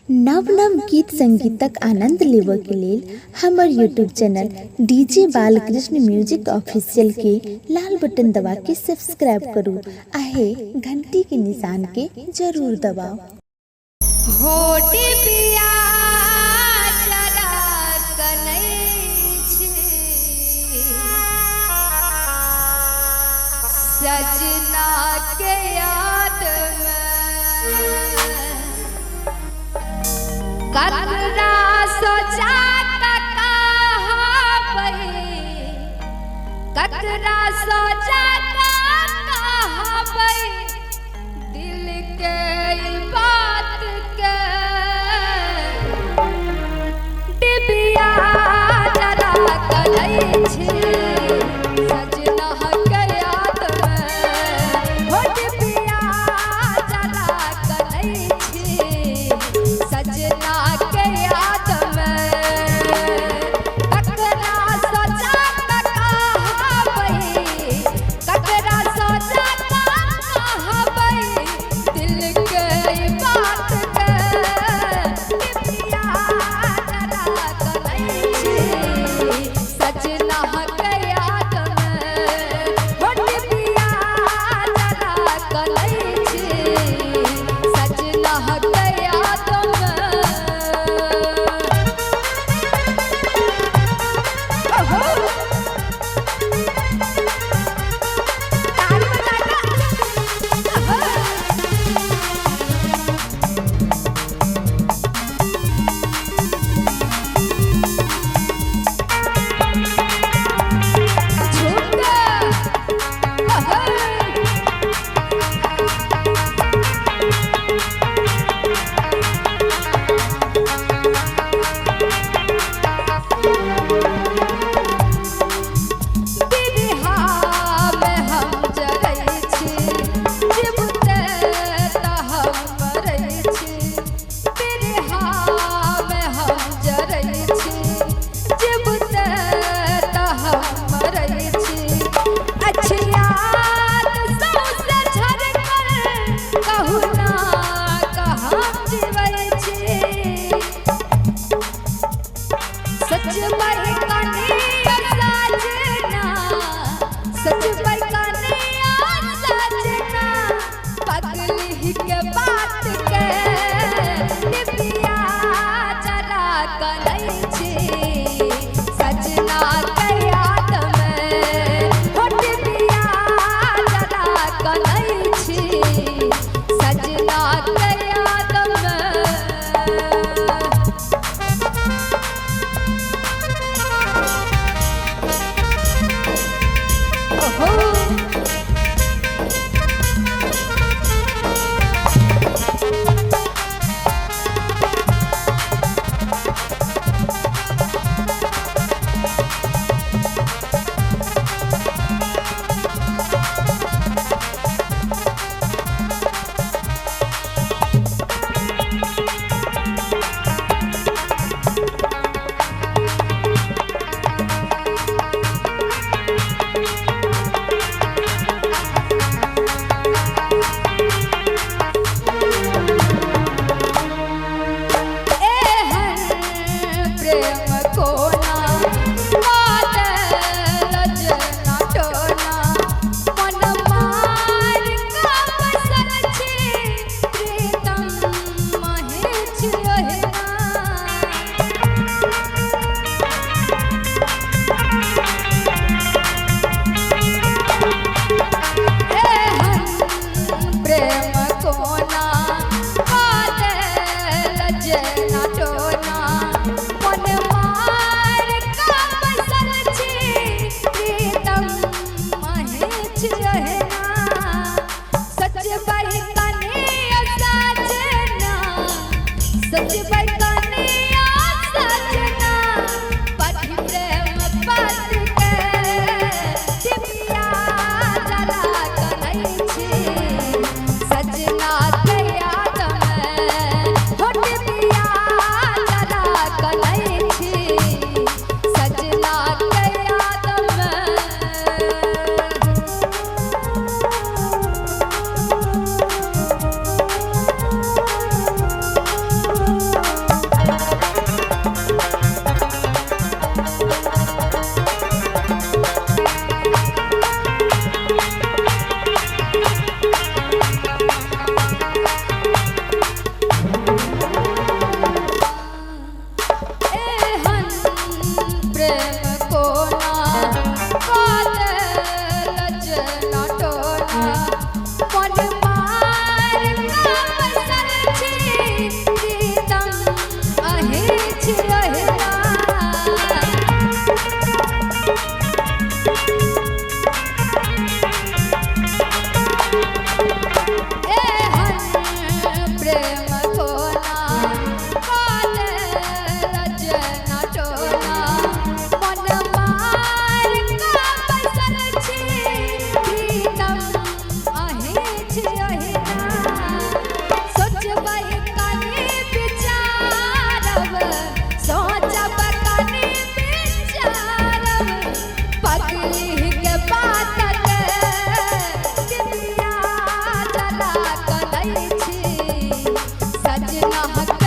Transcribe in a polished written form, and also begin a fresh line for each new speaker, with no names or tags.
नव नव गीत संगीतक आनंद लेबऽके लेल हमर YouTube channel DJ Balkrishna music official के लाल बटन दबा के सब्सक्राइब करू आ हे घंटी के निशान के जरूर दबाउ।
होटी पिया जरा कनै छी सजना के याद में ककरा सोचा कहबै, ककरा सोचा कहबै दिल के ई बात के, डिबिया जरा कलै छी सजना के याद में, हो डिबिया जरा कलै छी सजना के याद में, ककरा सोचा कहबै, ककरा सोचा कहबै दिल के ई बात के, डिबिया जरा कलै छी सजना के याद में, हो डिबिया जरा कलै छी सजना के याद में। ओहो ताली बजा के। ओहो झुमका। ओहो बिरहा में हम जरै छी, जीवते तऽ हम मरै छी, बिरहा में हम जरै छी, जीवते तऽ हम मरै छी, अछि याद सौंसे झरकल कहुना कऽ हम जीबै छी, सच बही कनिया साजना, सच बही कनिया साजना, पगली के बात के, डिबिया जरा कलै छी सजना के याद में, हो डिबिया जरा कलै छी सजना के याद में। ओहो एहन प्रेम कोना बादल जना टोना, मन मार कऽ बसल छी प्रीतम महेश ओहिना। एहन प्रेम कोना बादल जना टोना, मन मार कऽ बसल छी प्रीतम महेश ओहिना, सच बही कनिया साजना, सच बही कनिया साजना, पढ़ि प्रेम पत्र के, डिबिया जरा कनै छी सजना के याद में, हो डिबिया जरा कनै छी सजना के याद में। लहक।